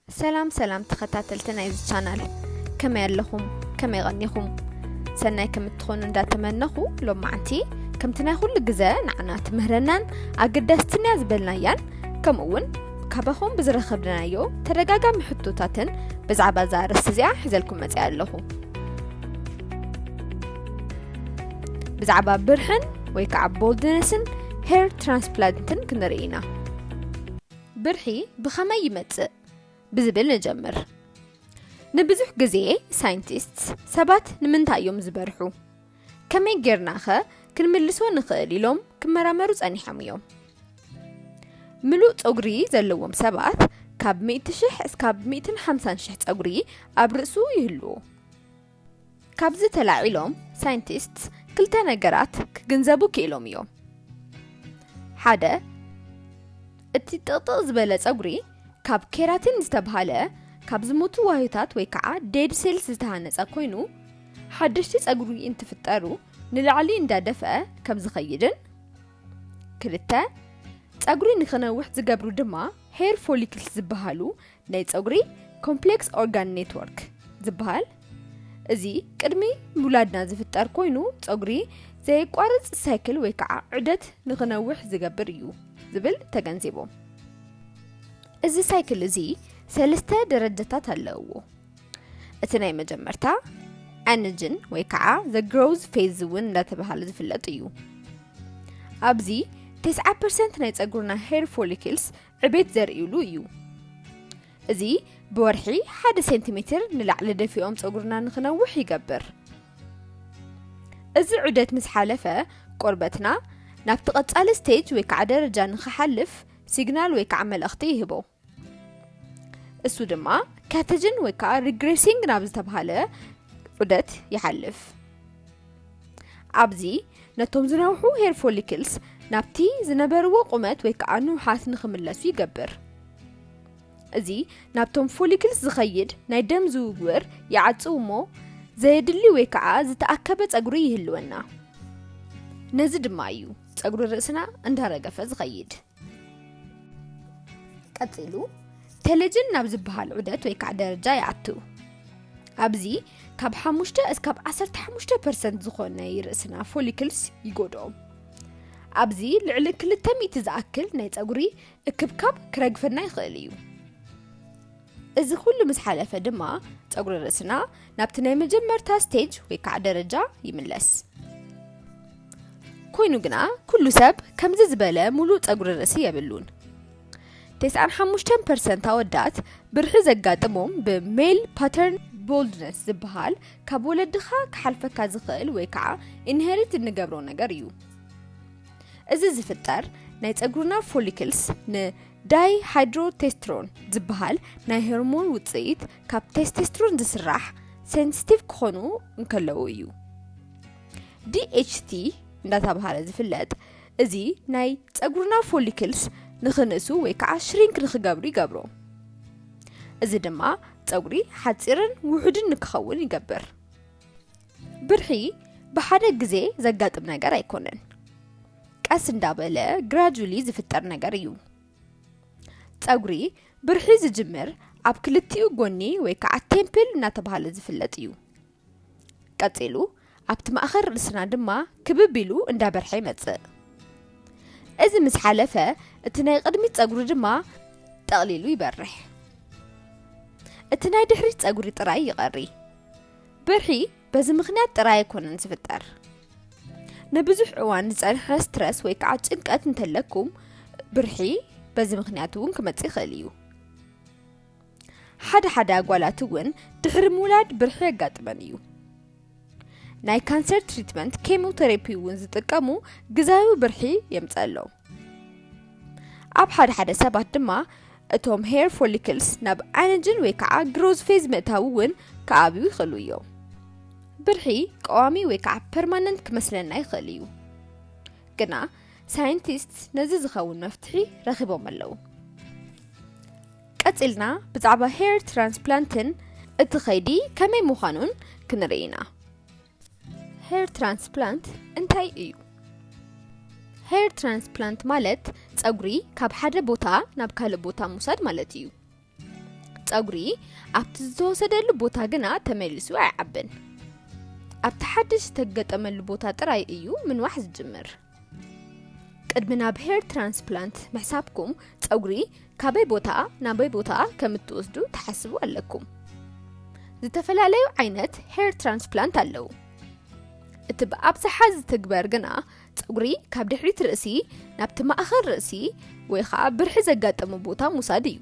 ሰላም ሰላም ተኸታተልቲ ናይዚ ቻናል፣ ከመይ ኣለኹም? ከመይ ቀኒኹም? ሰናይ ከም እትኾኑ እንዳተመነኹ፣ ሎማዓንቲ ከምቲ ናይ ኩሉ ግዘ ንዓና ትምህረናን ኣገዳስትን እያ ዝበልናያን፣ ከምኡ እውን ካባኹም ብዝረኸብናዮ ተደጋጋሚ ሕቶታትን ብዛዕባ እዛ ኣርእስቲ እዚኣ ሒዘልኩም መፂኣ ኣለኹ። ብዛዕባ ብርሕን ወይ ከዓ ቦልድነስን ሄር ትራንስፕላንትን ክንርኢ ኢና። ብርሒ ብኸመይ ይመጽእ ብዝብል ንጀምር። ንብዙሕ ግዜ ሳይንቲስት ሰባት ንምንታይ እዮም ዝበርሑ? ከመይ ጌርናኸ ክንምልሶ ንኽእል ኢሎም ክመራመሩ ጸኒሖም እዮም። ምሉእ ጸጉሪ ዘለዎም ሰባት ካብ ሚእቲ ሽሕ እስካብ ሚእትን ሓምሳን ሽሕ ጸጉሪ ኣብ ርእሱ ይህልዎ። ካብዚ ተላዒሎም ሳይንቲስት ክልተ ነገራት ክግንዘቡ ክኢሎም እዮም። ሓደ፣ እቲ ጥቕጥቕ ዝበለ ጸጉሪ ካብ ኬራቲን ዝተብሃለ ካብ ዝሞቱ ዋህዮታት ወይ ከዓ ዴድ ሴልስ ዝተሃነጸ ኮይኑ፣ ሓደሽቲ ጸጉሪ እንትፍጠሩ ንላዕሊ እንዳደፍአ ከም ዝኸይድን፣ ክልተ፣ ጸጉሪ ንኽነውሕ ዝገብሩ ድማ ሄር ፎሊክልስ ዝበሃሉ ናይ ጸጉሪ ኮምፕሌክስ ኦርጋን ኔትወርክ ዝበሃል፣ እዚ ቅድሚ ምውላድና ዝፍጠር ኮይኑ ጸጉሪ ዘየቋርጽ ሳይክል ወይ ከዓ ዑደት ንኽነውሕ ዝገብር እዩ ዝብል ተገንዚቦም። እዚ ሳይክል እዚ ሰለስተ ደረጃታት ኣለዎ። እቲ ናይ መጀመርታ ኣነጅን ወይ ከዓ the growth phase እውን እንዳተባሃለ ዝፍለጥ እዩ። ኣብዚ ተስዓ ፐርሰንት ናይ ጸጉርና ሄር ፎሊክልስ ዕቤት ዘርእዩሉ እዩ። እዚ ብወርሒ ሓደ ሴንቲሜትር ንላዕሊ ደፊኦም ጸጉርና ንኽነውሕ ይገብር። እዚ ዑደት ምስ ሓለፈ ቆርበትና ናብቲ ቀጻሊ ስቴጅ ወይ ከዓ ደረጃ ንኽሓልፍ ሲግናል ወይ ከዓ መልእኽቲ ይህቦ። እሱ ድማ ካተጅን ወይ ከዓ ሪግሬሲንግ ናብ ዝተብሃለ ዑደት ይሓልፍ። ኣብዚ ነቶም ዝነውሑ ሄር ፎሊክልስ ናብቲ ዝነበርዎ ቁመት ወይ ከዓ ንውሓት ንኽምለሱ ይገብር። እዚ ናብቶም ፎሊክልስ ዝኸይድ ናይ ደም ዝውውር ይዓጽው እሞ ዘየድሊ ወይ ከዓ ዝተኣከበ ጸጉሪ ይህልወና። ነዚ ድማ እዩ ጸጉሪ ርእስና እንዳረገፈ ዝኸይድ። ቀጺሉ ቴለጅን ናብ ዝበሃል ዑደት ወይ ከዓ ደረጃ ይኣቱ። ኣብዚ ካብ ሓሙሽተ እስካብ ዓሰርተ ሓሙሽተ ፐርሰንት ዝኾነ ናይ ርእስና ፎሊክልስ ይጎድኦም። ኣብዚ ልዕሊ ክልተ ሚእቲ ዝኣክል ናይ ጸጉሪ እክብካብ ክረግፈና ይኽእል እዩ። እዚ ኩሉ ምስ ሓለፈ ድማ ጸጉሪ ርእስና ናብቲ ናይ መጀመርታ ስቴጅ ወይ ከዓ ደረጃ ይምለስ። ኮይኑ ግና ኩሉ ሰብ ከምዚ ዝበለ ሙሉእ ጸጉሪ ርእሲ የብሉን። ተስዓን ሓሙሽተን ፐርሰንት ኣወዳት ብርሒ ዘጋጥሞም ብሜል ፓተርን ቦልድነስ ዝበሃል ካብ ወለድኻ ክሓልፈካ ዝኽእል ወይ ከዓ ኢንሄሪት እንገብሮ ነገር እዩ። እዚ ዝፍጠር ናይ ጸጉርና ፎሊክልስ ንዳይሃይድሮቴስትሮን ዝበሃል ናይ ሆርሞን ውጽኢት ካብ ቴስቴስትሮን ዝስራሕ ሴንሲቲቭ ክኾኑ እንከለዉ እዩ። ዲ ኤች ቲ እንዳተባሃለ ዝፍለጥ እዚ ናይ ጸጉርና ፎሊክልስ ንኽንእሱ ወይ ከዓ ሽሪንክ ንኽገብሩ ይገብሮ። እዚ ድማ ጸጉሪ ሓጺርን ውሑድን ንክኸውን ይገብር። ብርሒ ብሓደ ግዜ ዘጋጥም ነገር ኣይኮነን። ቀስ እንዳበለ ግራጁሊ ዝፍጠር ነገር እዩ። ጸጉሪ ብርሒ ዝጅምር ኣብ ክልቲኡ ጎኒ ወይ ከዓ ቴምፕል እናተባሃለ ዝፍለጥ እዩ። ቀጺሉ ኣብቲ ማእኸል ርእስና ድማ ክብብ ኢሉ እንዳበርሐ ይመጽእ። እዚ ምስ ሓለፈ እቲ ናይ ቅድሚት ጸጉሪ ድማ ጠቕሊሉ ይበርሕ። እቲ ናይ ድሕሪት ጸጉሪ ጥራይ ይቐሪ። ብርሒ በዚ ምኽንያት ጥራይ ኣይኮነን ዝፍጠር። ንብዙሕ እዋን ዝጸንሐ ስትረስ ወይ ከዓ ጭንቀት እንተለኩም ብርሒ በዚ ምኽንያት እውን ክመጽእ ይኽእል እዩ። ሓደ ሓደ ኣጓላት እውን ድሕሪ ምውላድ ብርሒ የጋጥመን እዩ። ናይ ካንሰር ትሪትመንት ኬሞቴራፒ እውን ዝጥቀሙ ግዛዊ ብርሒ የምጸሎም። ኣብ ሓደ ሓደ ሰባት ድማ እቶም ሄር ፎሊክልስ ናብ ኣነጅን ወይ ከዓ ግሮዝ ፌዝ ምእታው እውን ክኣብዩ ይኽእሉ እዮም። ብርሒ ቀዋሚ ወይ ከዓ ፐርማነንት ክመስለና ይኽእል እዩ። ግና ሳይንቲስት ነዚ ዝኸውን መፍትሒ ረኺቦም ኣለዉ። ቀጺልና ብዛዕባ ሄር ትራንስፕላንትን እቲ ኸይዲ ከመይ ምዃኑን ክንርኢ ኢና። ሄር ትራንስፕላንት እንታይ እዩ? ሄር ትራንስፕላንት ማለት ጸጉሪ ካብ ሓደ ቦታ ናብ ካልእ ቦታ ምውሳድ ማለት እዩ። ጸጉሪ ኣብቲ ዝተወሰደሉ ቦታ ግና ተመሊሱ ኣይዓብን። ኣብቲ ሓድሽ ዝተገጠመሉ ቦታ ጥራይ እዩ ምንዋሕ ዝጅምር። ቅድሚ ናብ ሄር ትራንስፕላንት ምሕሳብኩም፣ ጸጉሪ ካበይ ቦታ ናበይ ቦታ ከም እትወስዱ ትሓስቡ ኣለኩም። ዝተፈላለዩ ዓይነት ሄር ትራንስፕላንት ኣለዉ። እቲ ብኣብዝሓ ዝትግበር ግና፣ ጸጉሪ ካብ ድሕሪት ርእሲ ናብቲ ማእኸል ርእሲ ወይ ኸዓ ብርሒ ዘጋጠመ ቦታ ምውሳድ እዩ።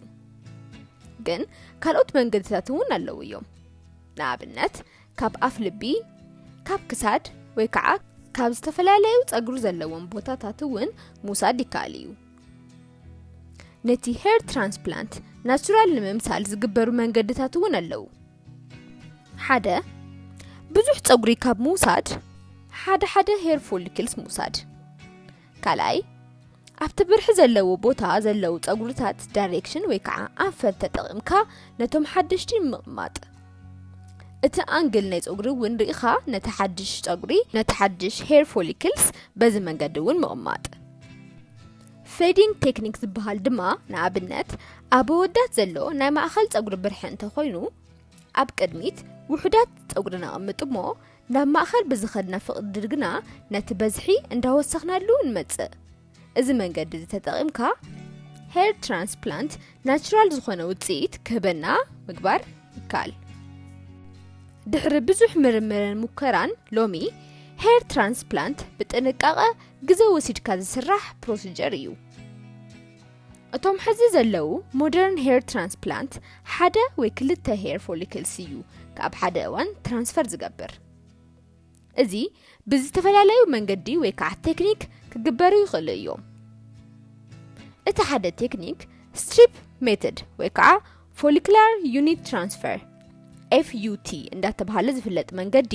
ግን ካልኦት መንገድታት እውን ኣለዉ እዮም። ንኣብነት፣ ካብ ኣፍ ልቢ፣ ካብ ክሳድ ወይ ከዓ ካብ ዝተፈላለዩ ጸጉሪ ዘለዎም ቦታታት እውን ምውሳድ ይከኣል እዩ። ነቲ ሄር ትራንስፕላንት ናቹራል ንምምሳል ዝግበሩ መንገድታት እውን ኣለዉ። ሓደ፣ ብዙሕ ጸጉሪ ካብ ምውሳድ ሓደ ሓደ ሄር ፎሊክልስ ምውሳድ። ካልኣይ፣ ኣብቲ ብርሒ ዘለዎ ቦታ ዘለዉ ጸጉርታት ዳይሬክሽን ወይ ከዓ ኣንፈት ተጠቒምካ ነቶም ሓደሽቲ ምቕማጥ። እቲ ኣንግል ናይ ጸጉሪ እውን ርኢኻ ነቲ ሓድሽ ጸጉሪ፣ ነቲ ሓድሽ ሄር ፎሊክልስ በዚ መንገዲ እውን ምቕማጥ። ፌዲንግ ቴክኒክ ዝበሃል ድማ ንኣብነት ኣብ ኣወዳት ዘሎ ናይ ማእኸል ጸጉሪ ብርሒ እንተኾይኑ ኣብ ቅድሚት ውሑዳት ጸጉሪ ነቐምጥ እሞ ናብ ማእኸል ብዝኸድና ፍቕዲ ግና ነቲ በዝሒ እንዳወሰኽናሉ ንመጽእ። እዚ መንገዲ እዚ ተጠቒምካ ሄር ትራንስፕላንት ናቹራል ዝኾነ ውጽኢት ክህበና ምግባር ይከኣል። ድሕሪ ብዙሕ ምርምርን ሙከራን ሎሚ ሄር ትራንስፕላንት ብጥንቃቐ ግዜ ወሲድካ ዝስራሕ ፕሮሲጀር እዩ። እቶም ሕዚ ዘለዉ ሞደርን ሄር ትራንስፕላንት ሓደ ወይ ክልተ ሄር ፎሊክልስ እዩ ካብ ሓደ እዋን ትራንስፈር ዝገብር። እዚ ብዝተፈላለዩ መንገዲ ወይ ከዓ ቴክኒክ ክግበሩ ይኽእሉ እዮም። እቲ ሓደ ቴክኒክ ስትሪፕ ሜተድ ወይ ከዓ ፎሊክላር ዩኒት ትራንስፈር፣ ኤፍ ዩ ቲ፣ እንዳተባሃለ ዝፍለጥ መንገዲ፣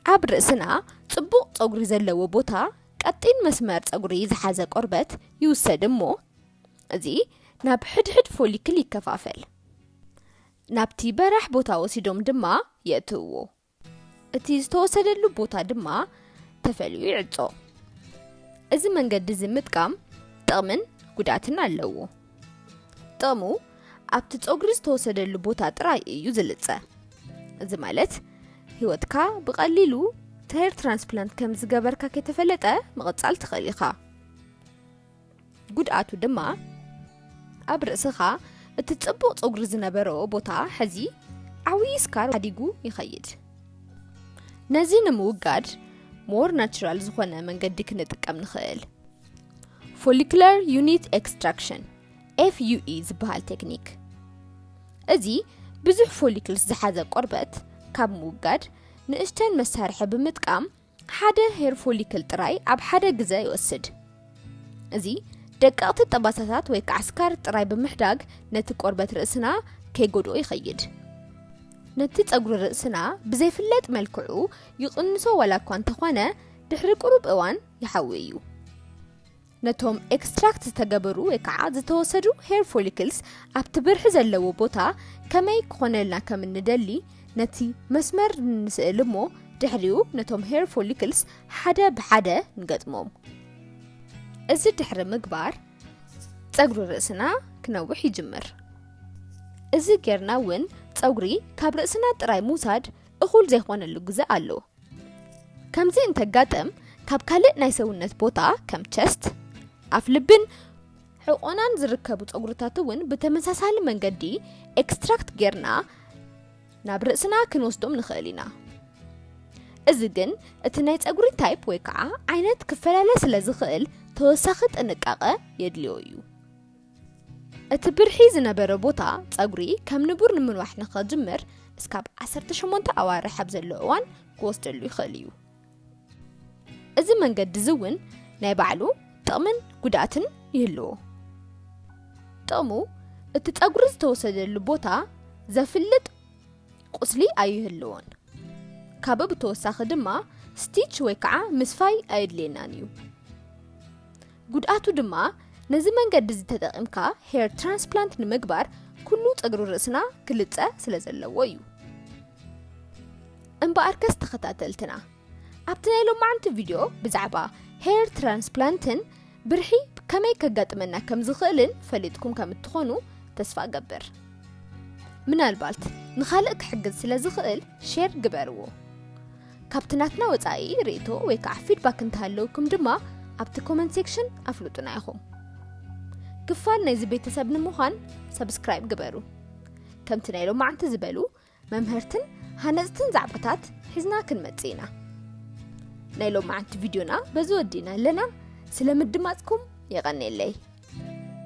ኣብ ርእስና ጽቡቕ ጸጉሪ ዘለዎ ቦታ ቀጢን መስመር ጸጉሪ ዝሓዘ ቆርበት ይውሰድ እሞ፣ እዚ ናብ ሕድሕድ ፎሊክል ይከፋፈል። ናብቲ በራሕ ቦታ ወሲዶም ድማ የእትውዎ። እቲ ዝተወሰደሉ ቦታ ድማ ተፈልዩ ይዕጾ። እዚ መንገዲ እዚ ምጥቃም ጥቕምን ጉድኣትን ኣለዎ። ጥቕሙ፣ ኣብቲ ጸጉሪ ዝተወሰደሉ ቦታ ጥራይ እዩ ዝልጸ። እዚ ማለት፣ ህይወትካ ብቐሊሉ ሄር ትራንስፕላንት ከም ዝገበርካ ከይተፈለጠ ምቕጻል ትኽእል ኢኻ። ጉድኣቱ ድማ፣ ኣብ ርእስኻ እቲ ጽቡቕ ጸጉሪ ዝነበሮ ቦታ ሕዚ ዓብዪ ስካር ሓዲጉ ይኸይድ። ነዚ ንምውጋድ ሞር ናቹራል ዝኾነ መንገዲ ክንጥቀም ንኽእል። ፎሊኩላር ዩኒት ኤክስትራክሽን፣ ኤፍ ዩ ኢ፣ ዝበሃል ቴክኒክ። እዚ ብዙሕ ፎሊክልስ ዝሓዘ ቆርበት ካብ ምውጋድ ንእሽተን መሳርሒ ብምጥቃም ሓደ ሄር ፎሊክል ጥራይ ኣብ ሓደ ግዘ ይወስድ። እዚ ደቀቕቲ ጠባሳታት ወይ ከዓ ስካር ጥራይ ብምሕዳግ ነቲ ቆርበት ርእስና ከይጎድኦ ይኸይድ። ነቲ ጸጉሪ ርእስና ብዘይፍለጥ መልክዑ ይቕንሶ ዋላ እኳ እንተኾነ ድሕሪ ቁሩብ እዋን ይሓዊ እዩ። ነቶም ኤክስትራክት ዝተገበሩ ወይ ከዓ ዝተወሰዱ ሄር ፎሊክልስ ኣብቲ ብርሒ ዘለዎ ቦታ ከመይ ክኾነልና ከም እንደሊ ነቲ መስመር ንስእል እሞ ድሕሪኡ ነቶም ሄር ፎሊክልስ ሓደ ብሓደ ንገጥሞም። እዚ ድሕሪ ምግባር ጸጉሪ ርእስና ክነውሕ ይጅምር። እዚ ጌርና እውን ጸጉሪ ካብ ርእስና ጥራይ ምውሳድ እኹል ዘይኾነሉ ግዘ ኣሎ። ከምዚ እንተጋጥም ካብ ካልእ ናይ ሰውነት ቦታ ከም ቸስት፣ ኣፍ ልብን ሕቆናን ዝርከቡ ጸጉርታት እውን ብተመሳሳሊ መንገዲ ኤክስትራክት ጌርና ናብ ርእስና ክንወስዶም ንኽእል ኢና። እዚ ግን እቲ ናይ ጸጉሪ ታይፕ ወይ ከዓ ዓይነት ክፈላለ ስለ ዝኽእል ተወሳኺ ጥንቃቐ የድልዮ እዩ። እቲ ብርሒ ዝነበረ ቦታ ጸጉሪ ከም ንቡር ንምንዋሕ ንኸጅምር እስካብ ዓሰርተ ሸሞንተ ኣዋርሕ ኣብ ዘሎ እዋን ክወስደሉ ይኽእል እዩ። እዚ መንገዲ እዚ እውን ናይ ባዕሉ ጥቕምን ጉድኣትን ይህልዎ። ጥቕሙ፣ እቲ ጸጉሪ ዝተወሰደሉ ቦታ ዘፍልጥ ቁስሊ ኣይህልዎን። ካብ ብተወሳኺ ድማ ስቲች ወይ ከዓ ምስፋይ ኣየድልየናን እዩ። ጉድኣቱ ድማ፣ ነዚ መንገዲ እዚ ተጠቒምካ ሄር ትራንስፕላንት ንምግባር ኩሉ ጸጉሪ ርእስና ክልጸ ስለ ዘለዎ እዩ። እምበኣርከስ ተኸታተልትና፣ ኣብቲ ናይ ሎማዓንቲ ቪድዮ ብዛዕባ ሄር ትራንስፕላንትን ብርሒ ከመይ ከጋጥመና ከም ዝኽእልን ፈሊጥኩም ከም እትኾኑ ተስፋ እገብር። ምናልባት ንኻልእ ክሕግዝ ስለ ዝኽእል ሼር ግበርዎ። ካብቲ ናትና ወጻኢ ርእይቶ ወይ ከዓ ፊድባክ እንተሃለውኩም ድማ ኣብቲ ኮመንት ሴክሽን ኣፍልጡና ኢኹም። ክፋል ናይዚ ቤተሰብ ንምዃን ሰብስክራይብ ግበሩ። ከምቲ ናይ ሎማዓንቲ ዝበሉ መምሀርትን ሃነፅትን ዛዕባታት ሒዝና ክንመጽእ ኢና። ናይ ሎማዓንቲ ቪድዮና በዚ ወዲእና ኣለና። ስለ ምድማፅኩም የቐኔለይ።